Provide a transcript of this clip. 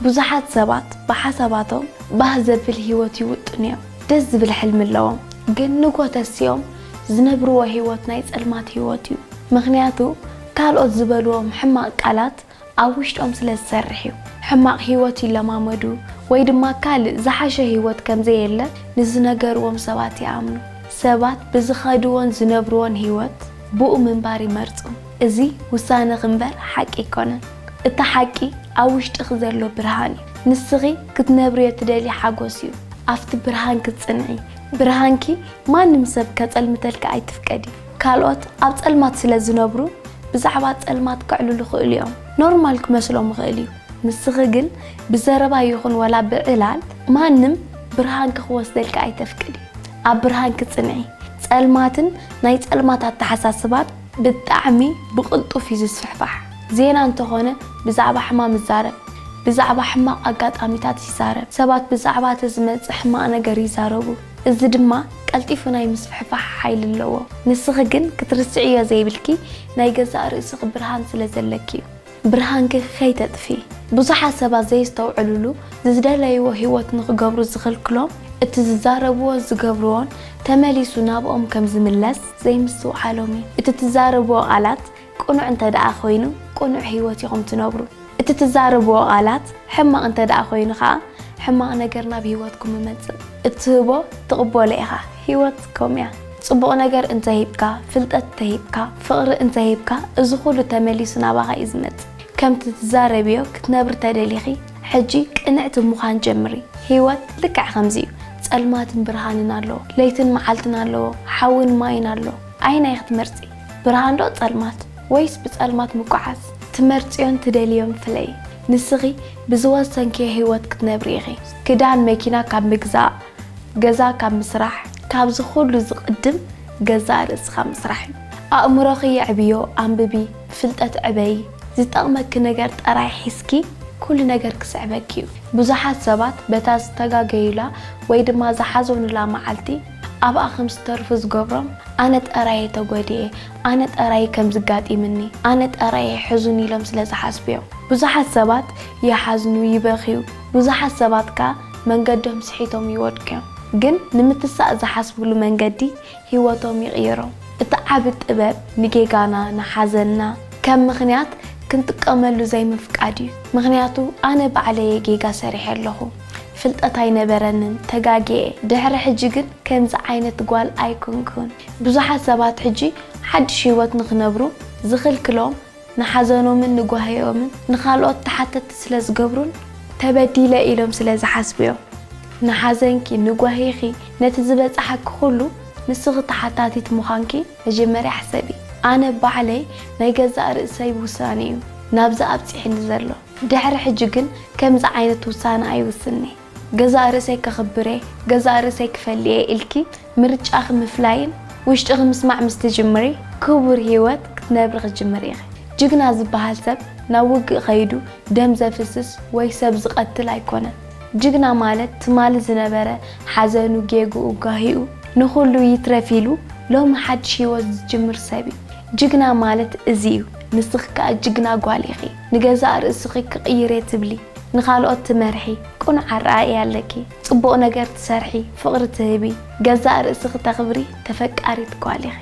ብዙሓት ሰባት ብሓሳባቶም ባህ ዘብል ህይወት ይውጥኑ እዮም። ደስ ዝብል ሕልሚ ኣለዎም። ግን ንጎ ተሲኦም ዝነብርዎ ህይወት ናይ ጸልማት ህይወት እዩ። ምኽንያቱ ካልኦት ዝበልዎም ሕማቕ ቃላት ኣብ ውሽጦም ስለ ዝሰርሕ እዩ። ሕማቕ ህይወት ይለማመዱ ወይ ድማ ካልእ ዝሓሸ ህይወት ከም ዘየለ ንዝነገርዎም ሰባት ይኣምኑ። ሰባት ብዝኸድዎን ዝነብርዎን ህይወት ብኡ ምንባር ይመርጹ። እዚ ውሳነኺ እምበር ሓቂ ኣይኮነን። እቲ ሓቂ ኣብ ውሽጥኺ ዘሎ ብርሃን እዩ። ንስኺ ክትነብርዮ ትደልዪ ሓጎስ እዩ። ኣብቲ ብርሃንኪ ጽንዒ። ብርሃንኪ ማንም ሰብ ከጸልምተልኪ ኣይትፍቀዲ። ካልኦት ኣብ ጸልማት ስለ ዝነብሩ ብዛዕባ ጸልማት ከዕልሉ ይኽእሉ እዮም። ኖርማል ክመስሎም ይኽእል እዩ። ንስኺ ግን ብዘረባ ይኹን ወላ ብዕላል ማንም ብርሃንኪ ክወስደልኪ ኣይተፍቅዲ። ኣብ ብርሃንኪ ጽንዒ። ጸልማትን ናይ ጸልማት ኣተሓሳስባን ብጣዕሚ ብቕልጡፍ እዩ ዝስፍሕፋሕ። ዜና እንተኾነ ብዛዕባ ሕማም ይዛረብ፣ ብዛዕባ ሕማቕ ኣጋጣሚታት ይዛረብ። ሰባት ብዛዕባ እቲ ዝመጽእ ሕማቕ ነገር ይዛረቡ። እዚ ድማ ቀልጢፉ ናይ ምስፍሕፋሕ ሓይሊ ኣለዎ። ንስኺ ግን ክትርስዕዮ ዘይብልኪ ናይ ገዛእ ርእስኺ ብርሃን ስለ ዘለኪ እዩ። ብርሃንኪ ከይተጥፍኢ። ብዙሓት ሰባት ዘየስተውዕልሉ ዝደለይዎ ህይወት ንኽገብሩ ዝኽልክሎም እቲ ዝዛረብዎ ዝገብርዎን ተመሊሱ ናብኦም ከም ዝምለስ ዘይምስትውዓሎም እዩ። እቲ ትዛረብዎ ቃላት ቅኑዕ እንተ ደኣ ኮይኑ ቅኑዕ ህይወት ኢኹም ትነብሩ። እቲ ትዛረብዎ ቃላት ሕማቕ እንተ ደኣ ኮይኑ ኸኣ ሕማቕ ነገር ናብ ህይወትኩም ይመጽእ። እትህቦ ትቕበሎ ኢኻ። ህይወት ከምኡ እያ። ጽቡቕ ነገር እንተ ሂብካ፣ ፍልጠት እንተ ሂብካ፣ ፍቕሪ እንተ ሂብካ፣ እዚ ኩሉ ተመሊሱ ናባኻ እዩ ዝመጽእ። ከምቲ ትዛረብዮ ክትነብሪ ተደሊኺ፣ ሕጂ ቅንዕቲ ምዃን ጀምሪ። ህይወት ልክዕ ከምዚ እዩ። ጸልማትን ብርሃንን ኣለዎ። ለይትን መዓልትን ኣለዎ። ሓውን ማይን ኣሎ። ኣየናይ ክትመርጺ? ብርሃን ዶ ጸልማት? ወይስ ብጸልማት ምጉዓዝ? ትመርጽዮን ትደልዮን ፍለዪ። ንስኺ ብዝወሰንክዮ ህይወት ክትነብሪ ኢኺ። ክዳን መኪና ካብ ምግዛእ፣ ገዛ ካብ ምስራሕ፣ ካብዚ ኩሉ ዝቕድም ገዛእ ርእስኻ ምስራሕ እዩ። ኣእምሮኺ የዕብዮ፣ ኣንብቢ፣ ብፍልጠት ዕበዪ። ዝጠቕመኪ ነገር ጥራይ ሒዝኪ ኩሉ ነገር ክስዕበኪ እዩ። ብዙሓት ሰባት በታ ዝተጋገዩላ ወይ ድማ ዝሓዘኑላ መዓልቲ ኣብኣ ከም ዝተርፉ ዝገብሮም ኣነ ጥራይ እየ ተጎዲኤ፣ ኣነ ጥራይ ከም ዝጋጢምኒ፣ ኣነ ጥራይ እየ ሕዙን ኢሎም ስለ ዝሓስቡ እዮም። ብዙሓት ሰባት ይሓዝኑ፣ ይበኽዩ። ብዙሓት ሰባት ከኣ መንገዶም ስሒቶም ይወድቁ እዮም። ግን ንምትሳእ ዝሓስብሉ መንገዲ ህይወቶም ይቕይሮ። እቲ ዓቢ ጥበብ ንጌጋና፣ ንሓዘንና ከም ምኽንያት ክንጥቀመሉ ዘይምፍቃድ እዩ። ምኽንያቱ ኣነ ባዕለየ ጌጋ ሰሪሐ ኣለኹ። ፍልጠት ኣይነበረንን፣ ተጋግየ። ድሕሪ ሕጂ ግን ከምዚ ዓይነት ጓል ኣይኮንኩን። ብዙሓት ሰባት ሕጂ ሓድሽ ህይወት ንኽነብሩ ዝኽልክሎም ንሓዘኖምን ንጓህዮምን ንኻልኦት ተሓተትቲ ስለ ዝገብሩን ተበዲለ ኢሎም ስለ ዝሓስቡ እዮም። ንሓዘንኪ፣ ንጓሂኺ፣ ነቲ ዝበጽሓኪ ኩሉ ንስኺ ተሓታቲት ምዃንኪ መጀመርያ ሕሰቢ። ኣነ ባዕለይ ናይ ገዛእ ርእሰይ ውሳነ እዩ ናብዚ ኣብጺሕኒ ዘሎ። ድሕሪ ሕጂ ግን ከምዚ ዓይነት ውሳነ ኣይውስን'የ። ገዛእ ርእሰይ ከኽብር'የ፣ ገዛእ ርእሰይ ክፈል'የ ኢልኪ ምርጫኺ ምፍላይን ውሽጥኺ ምስማዕ ምስ ትጅምሪ፣ ክቡር ህይወት ክትነብሪ ክትጅምሪ ኢኺ። ጅግና ዝበሃል ሰብ ናብ ውግእ ከይዱ ደም ዘፍስስ ወይ ሰብ ዝቐትል ኣይኮነን። ጅግና ማለት ትማሊ ዝነበረ ሓዘኑ፣ ጌግኡ፣ ጋሂኡ ንኹሉ ይትረፍ ኢሉ ሎሚ ሓድሽ ህይወት ዝጅምር ሰብ እዩ። ጅግና ማለት እዚ እዩ። ንስኺ ከኣ ጅግና ጓል ኢኺ። ንገዛእ ርእስኺ ክቕይር እየ ትብሊ፣ ንኻልኦት ትመርሒ፣ ቅኑዕ ኣረኣእያ ኣለኪ። ጽቡቕ ነገር ትሰርሒ፣ ፍቕሪ ትህቢ፣ ገዛእ ርእስኺ ተኽብሪ፣ ተፈቃሪት ጓል ኢኺ።